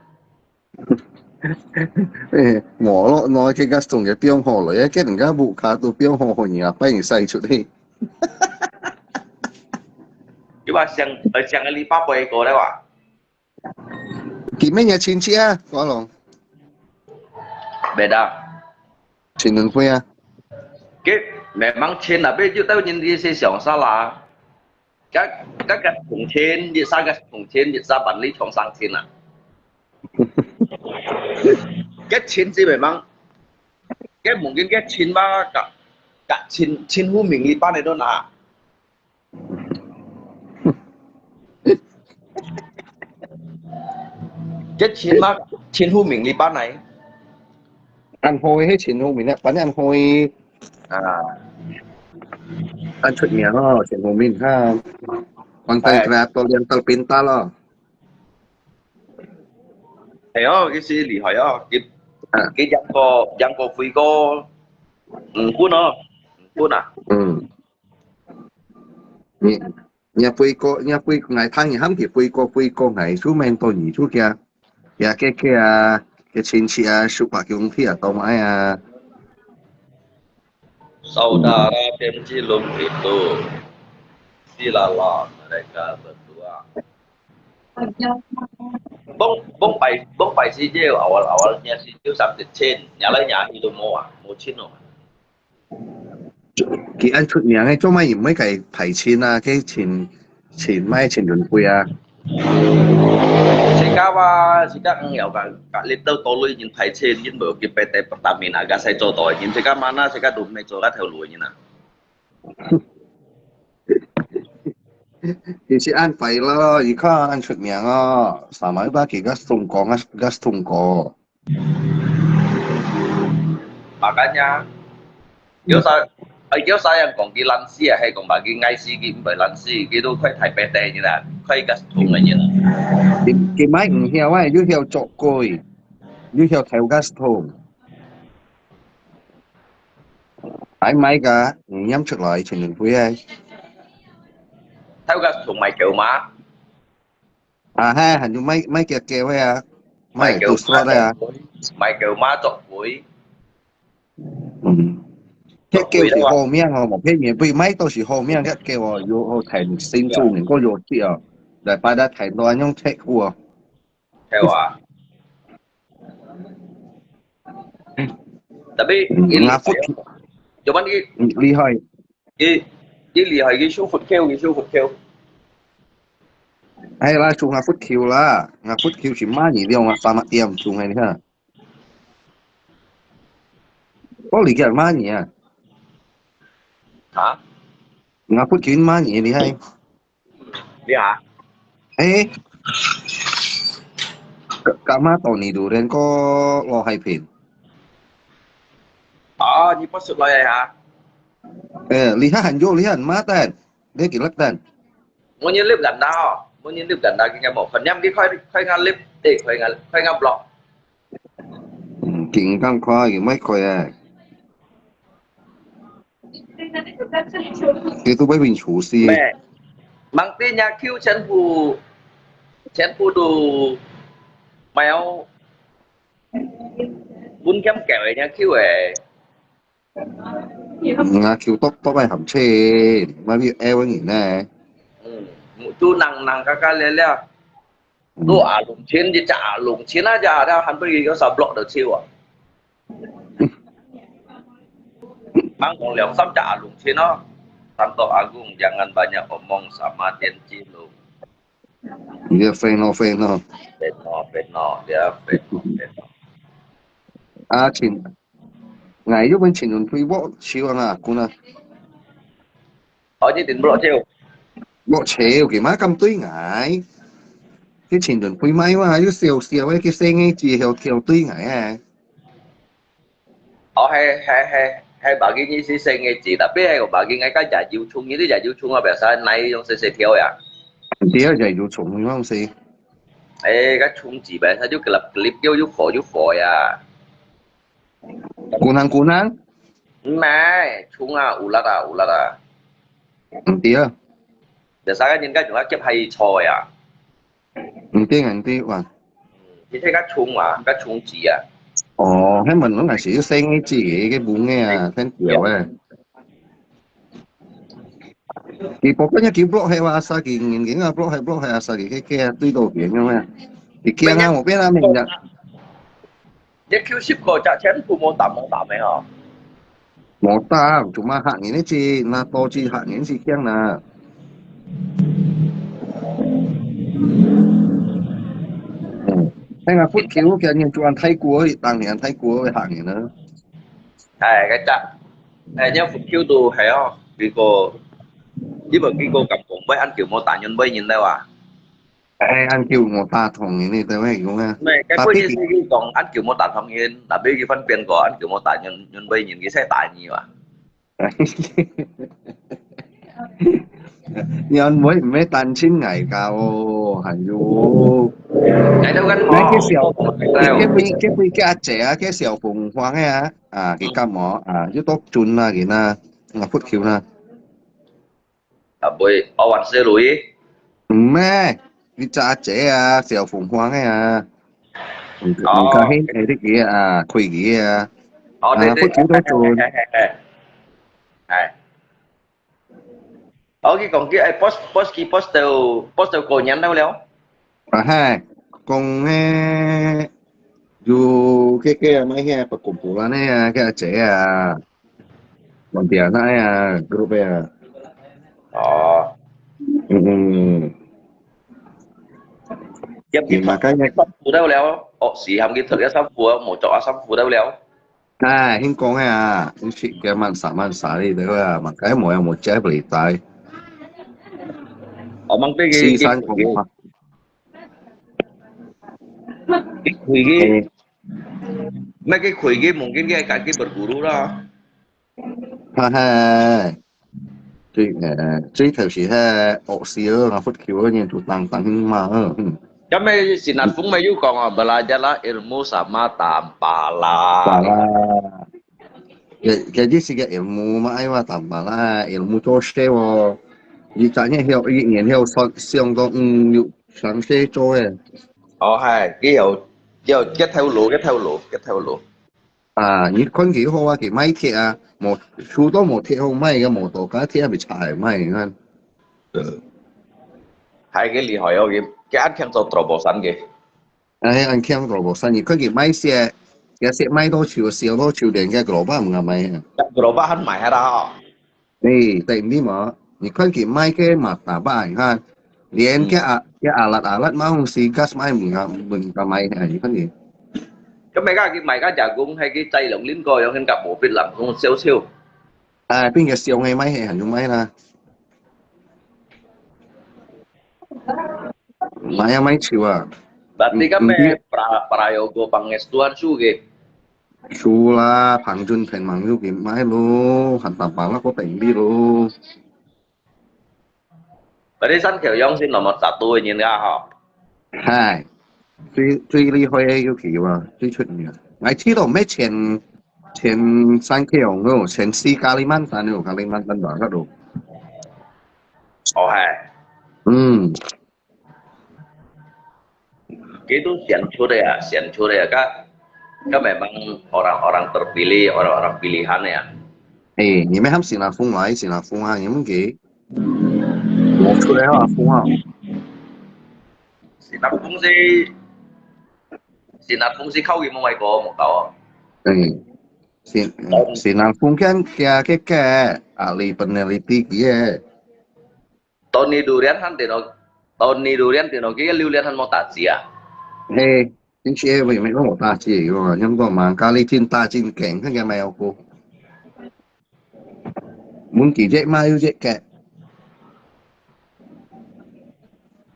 誒，無咯，我這個總个變好了，也跟人家屋下都變好好呢，把你晒出去。你話上呃上個禮拜飛過了哇？佢乜也親戚啊，我講。別啊。親人會啊。佢memang親啊，別就到人哋是想啥啦。 該該个同錢，一儕个同錢，一儕萬里長生錢啊！該錢字memang，該mungkin該錢嘛，甲甲錢錢富明哩般个都拿。該錢嘛，錢富明哩般个。恁好个錢富明啊，反正恁好个。 啊，恁出名咯，全方面哈。Konten kreator yang terpintar咯。係哦，佢是厲害哦，佢啊，佢贏過贏過飛哥，嗯，分哦，分啊。嗯，你你飛哥，你飛，𠊎聽你喊佢飛哥飛哥，𠊎就面對你就驚。 Ya，該該啊，該親戚啊，叔伯兄弟啊，當愛啊。Saudara Temji Lum itu, silalah mereka berdua. 蒙蒙拜蒙拜時節，awal awalnya時節三十千，nyala nya itu mo啊，無錢哦。 佢恁出名个，做麼个毋會該排錢啊？該請請麼个請人費啊？自家話，自家毋要甲甲你兜多類人排錢，因為佢白白白面啊，甲使做到个人，自家mana，自家都毋係做該條路个人啊。佢是恁快樂咯，你看恁出名哦，sama佢个通過，个通過。 Makanya，有啥，哎，有啥人講佢懶尸啊？係講把佢愛死，佢毋係懶尸，佢都快太白白个啦，快个通个人。佢佢買毋曉啊，又曉做鬼，又曉偷个通。還買个，毋驗出來，全部會啊。偷个通買狗嘛？ 啊，係，還有賣賣狗狗个啊，賣狗都說个啊。賣狗媽做鬼。嗯，這狗是好命哦，無騙人，不賣都是好命，這狗哦，有好聽，新主人過有趣哦，來把它聽到用切苦哦。係啊。Tapi，嗯，ngaput，有問題。嗯，厲害。佢佢厲害，佢收佛口，佢收佛口。 哎啦，做𠊎佛口啦，𠊎佛口是罵你了，𠊎三點鐘个你看。我理解罵你啊。啊？𠊎佛口罵你，你看。你啊？哎，幹嘛到你都連个老海平？哦，你不是来啊？哎，你看很有，你看骂蛋，你给了蛋。 Munyin lip ganda ho. Munyin lip ganda kaya mo. Kanyam di khoi khoi nga lip, eh khoi nga khoi nga block. 嗯，緊趕快，有乜快啊？佢都會變廚師。咩？Mang ti nya Q全部全部都沒有，本兼教的nya Q誒。 Ngã kiu tok tok ai hàm chê, mai bi eo ngi nè. Tu nang nang kaka lê lê. Tu a lùng chiến, ji cha a lùng chiến a, ja da han bi yo sa block de chiu a. Mang kong liao sam cha a lùng chiến a. Santo Agung, jangan banyak omong sama Tian Ci Lung. Dia fan no, fan no. Fan no, fan no, dia fan no, fan no. A Chin, ngai yu ben Chin Yun Pui wok chiu ang a kun a. Ôi, như tin block chiu. Wok chiu, kì má kam tui ngai. 佢前陣飛賣嘛，又燒燒个，佢細个子，跳跳對𠊎啊。哦，係係係係，無要緊，你係細个子，tapi係無要緊，𠊎个也有蟲，你个也有蟲啊，biasa拿用細細條呀。毋對啊，也有蟲，你講係。誒，个蟲子biasa就gelap gelip，又又火又火呀。Kunang-kunang？毋係，蟲啊，ulat啊，ulat啊。毋對啊。Biasa个人家用啊夾下去坐呀。毋對啊，毋對哇。你睇个蟲啊，个蟲子啊。哦，該問題係細个子个，个bunga啊，很小个。佢不過佢block係哇，asal佢眼睛啊block係block係asal佢个个對到邊个咩？佢驚啊，無變啊，明日。一Q十個隻全部無膽無膽个哦。無膽，cuma嚇人个啫，那多只嚇人是驚啦。嗯，該个佛球，今年做安泰國，當年泰國會嚇人啊。哎，該隻，哎，你佛球都係哦，結果，你無見過咁講，會恁久無打人，會人了啊？ 哎，恁久無打通人呢，對毋對？講啊。毋係，該本意思佢講恁久無打通人，tapi佢分辨過，恁久無打人，人會人，佢先打你嘛。人會毋會單親愛家哦？哎喲，哎，都跟那个小，我，我，這位，這位个阿姐啊，个小鳳凰个啊，啊，佢感冒啊，又到轉啦，佢那，啊，佛球啦。 啊，會，哦，萬歲lui。毋係，你隻阿姐啊，小鳳凰个啊。毋，哦。毋敢興，哎，你个啊，開佢个啊。哦，對，啊，對，不久都做。哎，哎，哎，哎。哎。哦，佢講佢，哎，post，post，佢post到，post到過年了了。啊，係，講个，有个个啊，買个，perkumpulan个啊，个阿姐啊。 Pontianak啊，group啊。哦。嗯嗯。入去著衫褲了了，哦，是喊佢著个衫褲啊，無著啊衫褲了了。哎，先講个啊，你食个慢啥慢啥哩，對啊，嘛該無有無食不哩帶。哦，mang佢，四散講話。佢，佢，佢，哎。 Mak佢開个mungkin佢係家己berguru啦。哈哈，最，呃，最頭是係惡事哦，拿佛球个人就當當嘛，嗯。Kami sinatong mayo kong belajar lah ilmu sama tampala. Tampala. Jadi, jadi 是个 ilmu 嘛，愛話 tampala，ilmu 做事哦。你昨日曉，一年曉想，想到，嗯，有想事做誒。哦，係，佢有，有，佢頭路，佢頭路，佢頭路。 啊，你看佢好啊，佢賣鐵啊，無，樹都無鐵好賣个，無多加鐵啊，咪差个賣，你看。呃。還个厲害哦，佢，佢恁強做 terobosan个。哎，恁強 terobosan，你看佢賣雪，佢雪賣到手，燒到手，連个 gerobak毋敢賣啊。Gerobak還賣下啦吼。 哎，對，你嘛，你看佢賣个martabak，你看，連个啊，个alat-alat嘛，hong si gas賣，毋敢，毋敢賣，哎，你看佢。Kami ka佢賣个jagung，還佢在龍林个，有跟个無必人講少少。啊，變个燒个賣，還有賣啦。賣啊，賣手啊。Berarti kami pra-，prayogo pangestuan su个。 Su啦，彭俊平、彭友金賣咯，還打把那个等你咯。Berarti三條樣先nomor satu个人啊，吼。係，最，最厲害个尤其哇，最出名。𠊎知道咩前，前三條咯，前四Kalimantan咯，Kalimantan Barat咯。哦，係。嗯。 Itu siang sore ya, siang sore ya, Kak. Kan memang orang-orang terpilih, orang-orang pilihan ya. 哎，你们喊新加坡来，新加坡啊，你们给我出来啊，风啊。Sinapung si, Sinapung si kau imo mai ko mo kau. 哎，新，新加坡跟加个个啊，你 penalty 个。 Tony Durian han tino, Tony Durian tino kia Liu Lian han mo taci ah. He, ini si Ewe me mo taci yo, yang ko mang kali cin taci keng kan kia mai aku. Mun ki je mai je ke.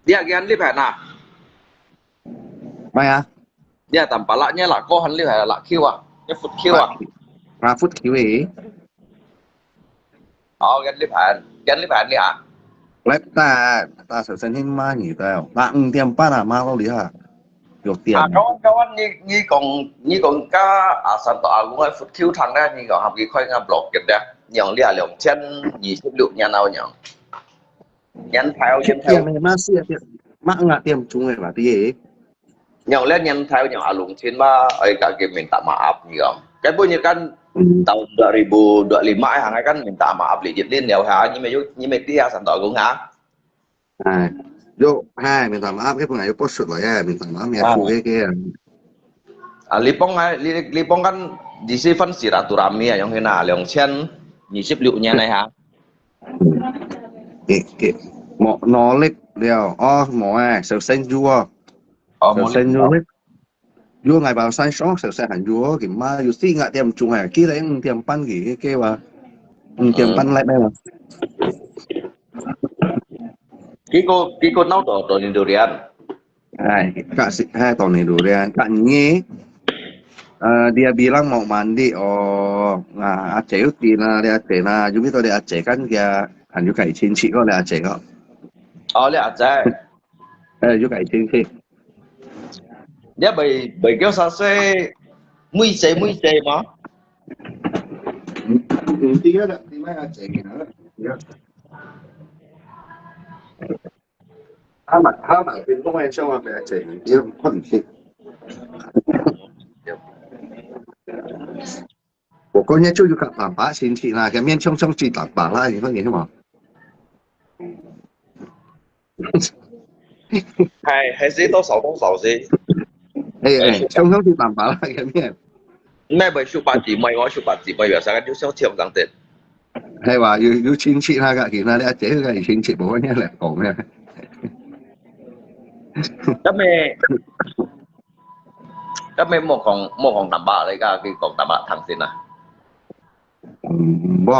Dia gian lip han ah. 係啊，你係Tampalak，你係哪個？還你係哪Q啊？你Food Q啊？啊，Food Q欸。哦，跟你盤，跟你盤你啊。來，大大小聲聽嘛，你的，那五點半啊，嘛到你啊，六點。啊，kawan-kawan，你你講你講加阿三到阿公个Food Q堂咧，你講合佢開个blog个咧，用你啊兩千二十六年後用。 年頭，年頭。七點个嘛，四點，嘛五點鐘个嘛，對。Nyong lihat年頭nyong alung chin ma, ai kaki minta maaf ni kong. Kan pun kan tahun dua ribu dua lima ai hang kan minta maaf li jit lin yau ha, ni me yu, ni me tia san to kong ha. Ai, yo, hai, minta maaf ke pun ayo posut lo ya, minta maaf ya fu ke ke. Ah, lipong ai, li, lipong kan di si fan silaturahmi ai, nyong hina, 两千二十六年 ai ha. 嗯，佢，佢，無努力了，哦，無欸，首先有哦，哦，首先有咧，有外包山上，首先還有哦，佢嘛有四五點鐘欸，佢來五點半佢，佢，佢話，五點半來咩嘛。結果，結果鬧到，到你度lian。 Ai, kak si, hai, Tony Durian, kak ni, eh, dia bilang mau mandi, oh, nah, Aceh uti na, dia Aceh na, jumi to dia Aceh kan dia, kan juga 親戚 ko, dia Aceh ko. 哦，你阿姐。哎，juga 親戚。你袂，袂叫啥事，妹姐，妹姐嗎？嗯，嗯，dia ada, dia Aceh na, ya. Amat, amat, pintu yang sama dia Aceh, dia pun sih. 我講，這就有個爸爸親戚啦，佢面衝衝去打爸啦，你看你是嗎？還，還是多少多少些。哎，哎，衝衝去打爸啦，佢面。 你係會叔伯姊妹，我叔伯姊妹，biasa kan就相請上陣。係話，有，有親戚那個，佢那裡啊，這個有親戚，無人來講咩？今日，今日莫講，莫講Tampalak，你家己講Tampalak聽先啊。嗯，無，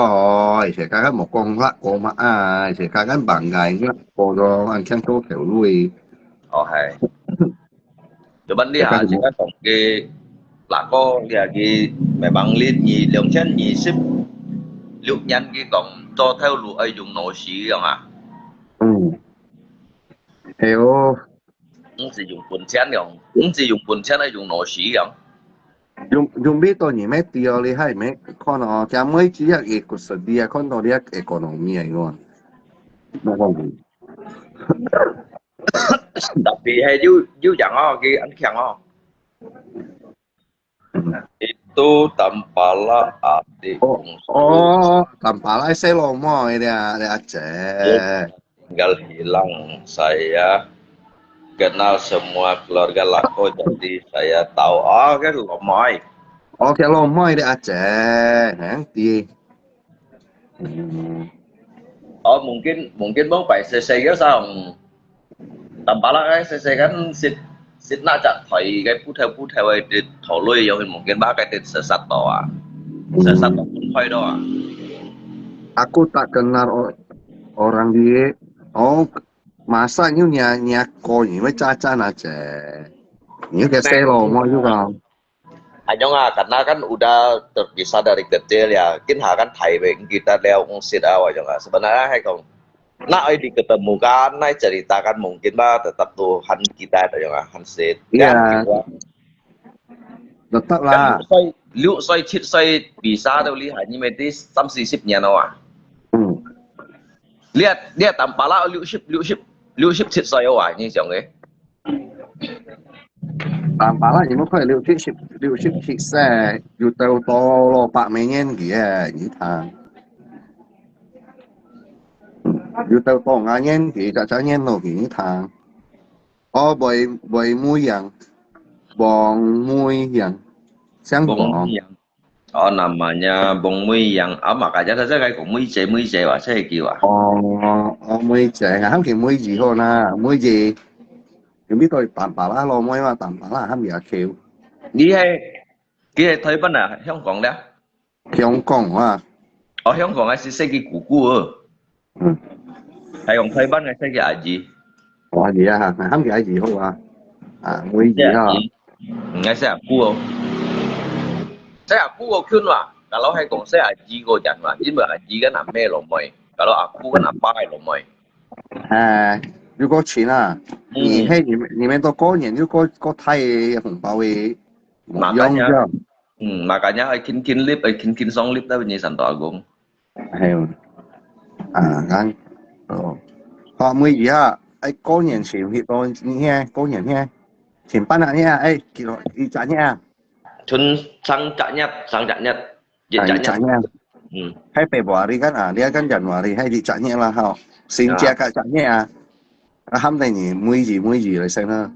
而且剛剛莫講啦，講嘛啊，而且剛剛bangai啦，講到俺聽到條路。哦，係。 Cuman你下次講佢，那個，你下佢memang你二，兩千二十六年佢講做頭路愛用腦屎樣啊？嗯。哎喲。毋係用本錢樣，毋係用本錢，愛用腦屎樣。用，用幾多年咩？對哦，你還沒看哦，佢每隻也個實力啊，看到你个economy啊，你看。那個。 Tapi係有，有樣哦，佢恁強哦。Itu Tampalak adik bungsu. Oh, Tampalak細老妹个，你阿姐。Tinggal hilang saya kenal semua keluarga lako jadi saya tahu. Oh, kan老妹。哦，佢老妹个阿姐，嘿，對。 嗯。哦，mungkin，mungkin mau pai sese ya sang. Tampalak ai sese kan sit，sit na cak thoi cái putau-putau ai di thoi lui yang mungkin ba cái di sesat to ah. Sesat to pun thoi to ah. Aku tak kenal o-, orang di, oh, masa nyu nya, nya ko nyu mai cha cha na che. Nyu ke selo mo nyu ka. Anyong ah, karena kan udah terpisah dari kecil ya, kin ha kan thai weng kita leo ngsit ah, anyong ah. Sebenarnya hai kong, nak ai diketemukan, nak ceritakan mungkin ba, tetap Tuhan kita, anyong ah, han sit. Iya. Tetap lah. 六歲，六歲、七歲，bisa到你還因為這三四十年了啊。嗯。你啊，你啊，Tampalak六十，六十，六十七歲了啊，你想誒？ Tampalak你們可以六七十，六十七歲，有到到了百歲年紀誒，你看。有到到啊年紀，才才年老紀，你看。哦，會，會妹樣，黃妹樣，香港。黃妹樣。 哦，namanya Bong Mui Yang，啊，嘛，大家都在講妹姐，妹姐哇，這个叫啊。哦，哦，妹姐，啊，喊佢妹姐好啦，妹姐。有咩對Tampalak老妹嘛，Tampalak喊佢阿Q。你係，佢係台灣啊，香港咧？香港啊。哦，香港啊，係識佢姑姑哦。 嗯。係用台灣个細个阿姨。哦，阿姨啊，喊佢阿姨好啊。啊，每日哈。應該係阿姑哦。係阿姑哦，近哇。Kalau係講係阿姨个人哇，因為阿姨跟阿妹老妹，kalau阿姑跟阿爸个老妹。哎，如果錢啊，你係你們你們都過年又過過大个紅包个，makanya，樣樣。嗯，makanya愛輕輕粒，愛輕輕鬆粒，但係你三大公。 係哦。啊，恁，哦。好，每一下，哎，過年前去到你遐，過年遐，前半下遐，哎，幾多，一隻月啊？春上隻月，上隻月，一隻月。啊，一隻月。嗯。係February kan啊，你看January，係一隻月啦，吼。先食个隻月啊。啊，喊等你每日每日來算啊。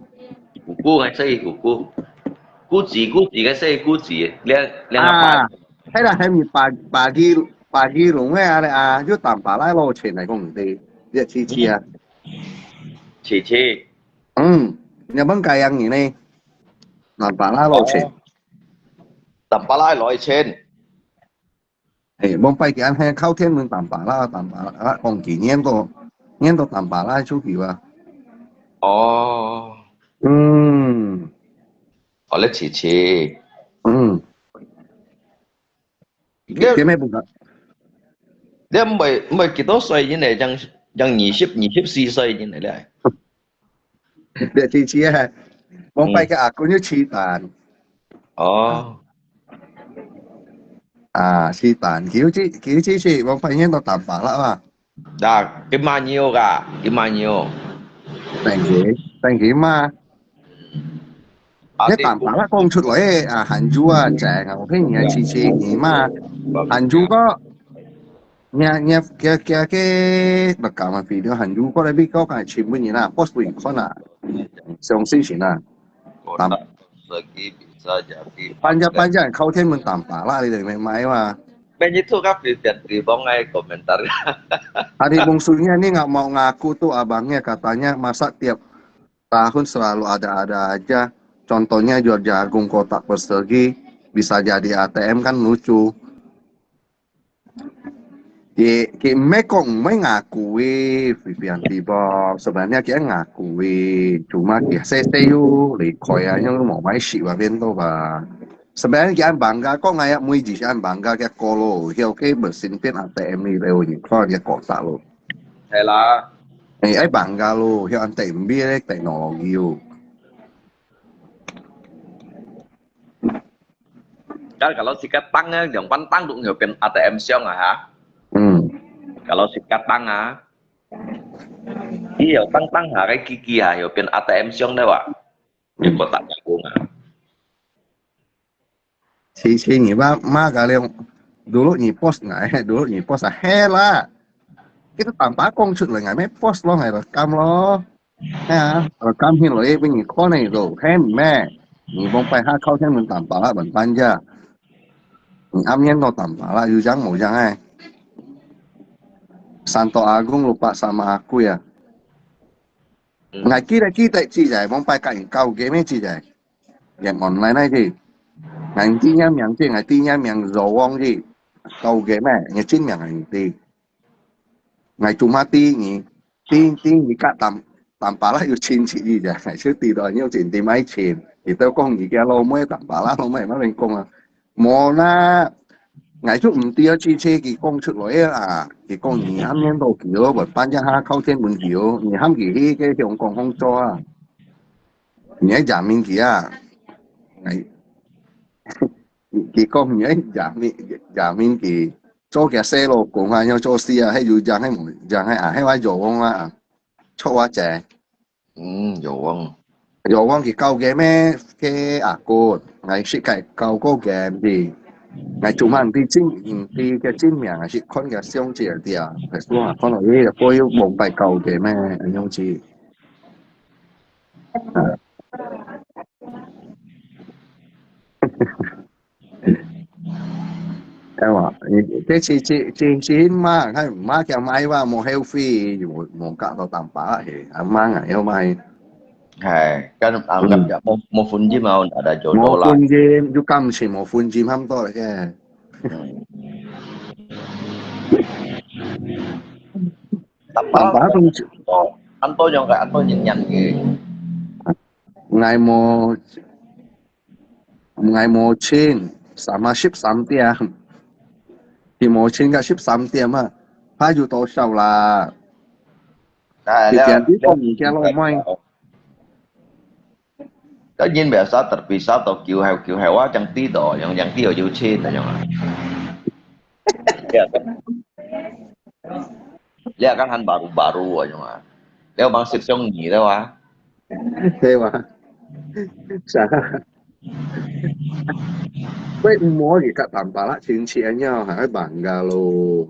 姑姑還係姑姑，姑姊姑姊个係姑姊，你你阿爸。啊， 係啦，喊你八八二八二六个啊，啊，又打巴拉攞錢來講你，你試試啊。試試。嗯，你問該樣人呢？打巴拉攞錢。哦。打巴拉攞錢。哎，往擺佢恁係靠天門打巴拉，打巴拉，講幾年都，年都打巴拉出去啊。哦。嗯。哦，你試試。嗯。 你，你毋係，毋係幾多歲人呢？正正二十、二十四歲人呢咧。你試試啊，往擺个阿公又試蛋。哦。啊，試蛋，佢又試，佢又試試，往擺年都打巴拉啊。 啊，佢買肉啊，佢買肉。Thank you，thank you嘛。啊，你打巴拉講出來啊，還有啊，正啊，我看你啊，試試你嘛，還有个，你你个个个，不講嘛，video還有个，你講个全部人啊，post分你看啊，相信先啊。打 Persegi bisa jadi 搬家搬家，靠天門打巴拉，你等買嘛。Many tu kan pian di bong ai komentar. Hari bungsunya ni nggak mau ngaku tuh abangnya, katanya masa tiap tahun selalu ada-ada aja. Contohnya jual jagung kotak persegi, bisa jadi A T M kan lucu. 佢佢毋係講毋會ngaku个，Vivian Tibok，sebenarnya佢會ngaku个，cuma佢細細又離開啊，又無買食啊，變到吧。Sebenarnya佢恁bangga，講哎呀，每日係恁bangga，佢過咯，曉个mesin變A T M个了，你看佢過大咯。係啦。哎，愛bangga咯，曉A T M个teknologi咯。 Kan kalau sikat tang á，用翻tang都有變A T M箱啊哈。嗯。Kalau sikat tang á，佢有tang tang下个機機啊，有變A T M箱的哇。有冇打過工啊？試試你嘛，嘛个了，dulu你post ngai，dulu你post啊，係啦。Kita tanpa kong cut lengai，咩post咯，ngai rekam咯。 係啊，我感興趣分你看呢都，係咩？你講擺下靠天門打巴拉，慢慢啫。你暗面都打巴拉，有樣無樣哎。Santo Agung lupa sama aku啊。嗯。𠊎記得記得，記得，往擺甲你搞个咩記得？Yang online那个。𠊎知你名字，𠊎知你名字忘记。搞个咩？你真名你知。 𠊎cuma知你，知知你甲打打巴拉有親戚个，𠊎就知道你有真知買錢。佢兜講你个老妹打巴拉，老妹乜亂講啊。無啦，𠊎就毋知啊，之前佢講出來啊，佢講你暗面都佢咯，半夜下靠天門佢咯，你喊佢去个香港工作啊，你愛認明佢啊。𠊎 佢講你愛認明認明佢，做佢細老公啊，要做事啊，係有樣係無樣係啊，係話有望啊，錯啊姐。嗯，有望。有望佢搞个咩？个阿哥，𠊎識个搞過个毋知。𠊎做乜毋知真毋知个真名，還係看个相姐个啊，還係話看到佢个背有望擺搞个咩？恁樣子。啊。 哎哇，你這是這這是嘛，看嘛叫買哇，無後悔，無無搞到打巴拉嘿，阿媽啊，要買。係，kan anggap嗯。Ya，無無分金啊，ada 無 jodoh 啦。分金，就感情無分金，差不多了个。嗯。打巴拉，打巴拉分金。安多用个，安多人人个。，𠊎無，𠊎無錢，sama十三點，佢無錢个十三點啊，還有多少啦？哎，一點你了，講你家老妹，了，人biasa terpisah atau kiu heo kiu heo啊，yang tidak，yang yang tidak有錢那種啊。Ya kan, ya kan han baru-baru aja mah. Dia bang sip siang ni dia wah. 對吧？啥？喂，毋好去甲辦法啦，親戚啊，還愛辦个咯。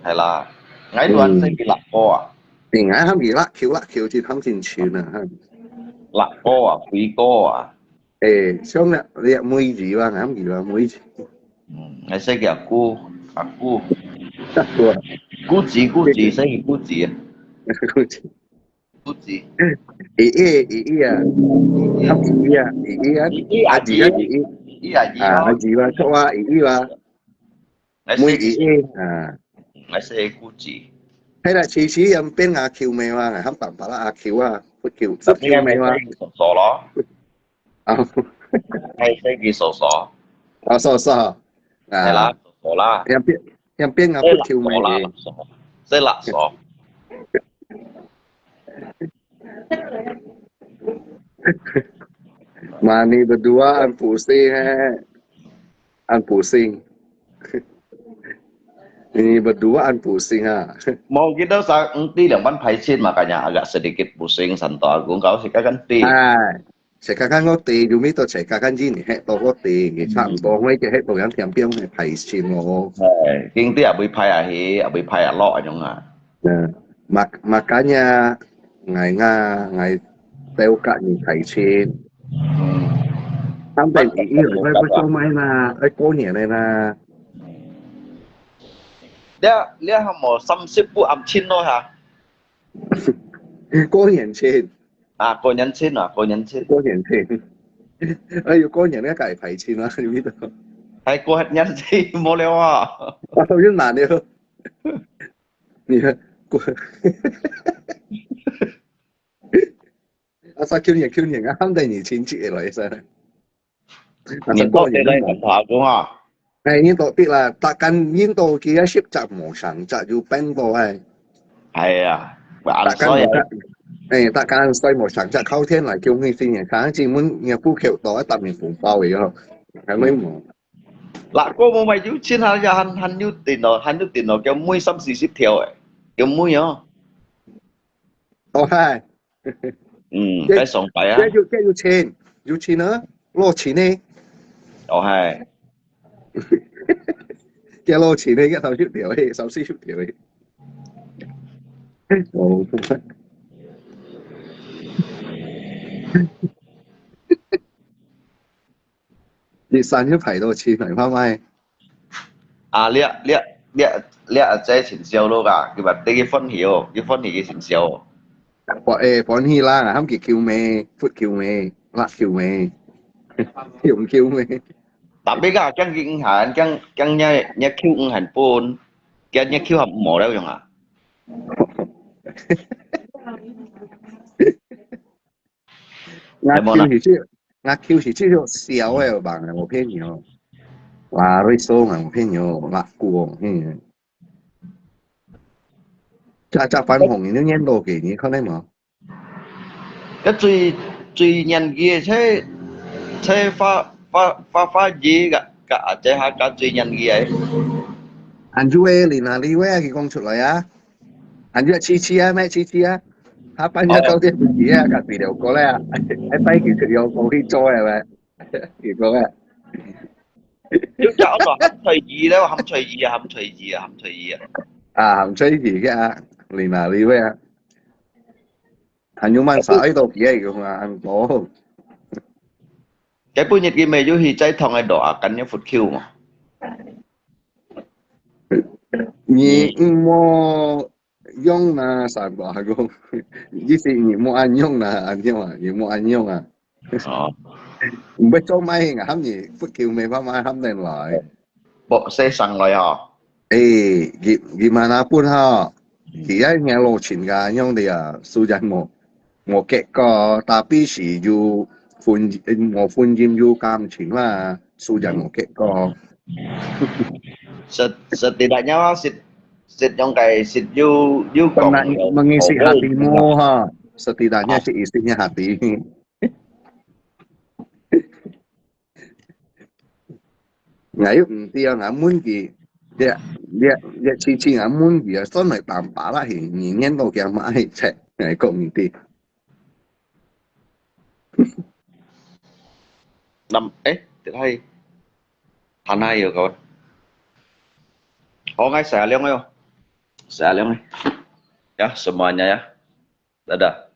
係啦，𠊎都還識佢六哥啊，你愛喊佢啦，求啦，求，去探親戚呢，哈。六哥啊，輝哥啊，誒，像那，你妹子吧，喊佢啦，妹子。嗯，還識佢阿姑，阿姑，大哥，姑姊姑姊，識佢姑姊啊，姑姊，姨姨，姨姨啊，喊姨姨啊，姨姨啊，姨姨阿姨阿姨啊，姨姨，姨阿姨啊，阿咯，姨啦，錯啊，姨姨啦，還識妹姨姨啊。還識佢姑姊，係啦，次次人變阿舅妹嘛，喊爸爸啦，阿舅啊，不舅，不舅妹嘛。叔叔咯，啊，還識佢叔叔，啊，叔叔，係啦，啊，叔叔啦，人變，人變啊，識不舅妹六叔啦，咧。六叔，識六叔。 Mana berdua an pusing eh. An pusing. Ini berdua an pusing ha. Mau kita sa enti 兩萬 排錢 makanya agak sedikit pusing santo aku kau sih kan ti. Ai, sekarang ko ti, yumi to sekarang jini he to ko ti, kita to ko ke he to yang tiang piang he 排錢 lo. Hai, king ti abui 排 ahi, abui 排 alo anyong ah. Nah, mak makanya ngai nga ngai teo ka ni 排錢. Sampai i i lai ko mai na, ai ko ni na na. 你你係無三十步暗親咯嚇？過年前，啊，過年前啊，過年前，過年前，哎喲，過年該該排錢啊，有味道。還過年前無了啊。啊，有難了。你看，過，啊，啥舊年舊年啊，喊得你親戚來噻。啊，年到過年底來同佢講啊。 哎，印度逼啦，大家印度佢个食隻無成隻有變到哎。係啊，大家無成，哎，大家所以無成隻靠天來救你新年，看今晡日不求到一百面紅包个喲，還會無？嗱，個無買有錢啊，還還有電腦，還有電腦，叫每三四十條誒，叫每哦。哦嗨，嗯，這該上擺啊這，有這有錢，有錢啊，攞錢呢，哦嗨，這攞錢呢，一頭十條誒，三四十條誒。哦。 你生日排到去買花賣？啊，你你你你阿姐真笑咯啊，佢話你幾歡喜哦，幾歡喜佢真笑哦。歡誒歡喜啦，喊佢救命，不救命，辣救命，用救命。Tapi ka，驚佢唔行，驚驚若若救唔行分，驚若救還無了用啊。我救是這，我救是這種小个吧，我騙你哦。哇，瑞松啊，我騙你哦，辣股哦，騙你。這這番紅你都念到給你看到嗎？該最最年紀个，在在花花花花姨个个阿姐下个最年紀个。還有誒，你哪裡位啊？佢講出來啊？還有七七啊，咩七七啊？下半夜九點幾啊，隔壁條歌咧啊，還帶佢去條歌去做誒喂，佢講誒。就叫我喊翠姨咧，喊翠姨啊，喊翠姨啊，喊翠姨啊。啊，喊翠姨个啊，你哪裡位啊？還有慢啥愛到幾个講啊，很多。該本日佢咪有去在堂个度啊，跟人佛教嘛。你莫用那三個，還講，意思你莫恁用那，恁樣啊，你莫恁用啊。哦，毋會做咩啊？喊你佛教咩，慢慢喊人來。博西上來哦。誒，佢佢mana pun哈，佢愛你老親家樣的啊，雖然無，無結果，tapi係有婚，無婚姻有感情啦，所以無結果。 Set, setidaknya set, set yang kai set you, you pernah mengisi hatimu ha. Setidaknya si isinya hati. Ngayon, hindi ang amun ki, dia, dia, dia cici amun ki, so nagtampa lah, eh, ngingin to kaya maay check, ngai ko hindi. Nam, eh, tidak hai. Hana yo kawan. Oh, ngai saya liang yo. Saya liang. Ya, semuanya ya. Dadah.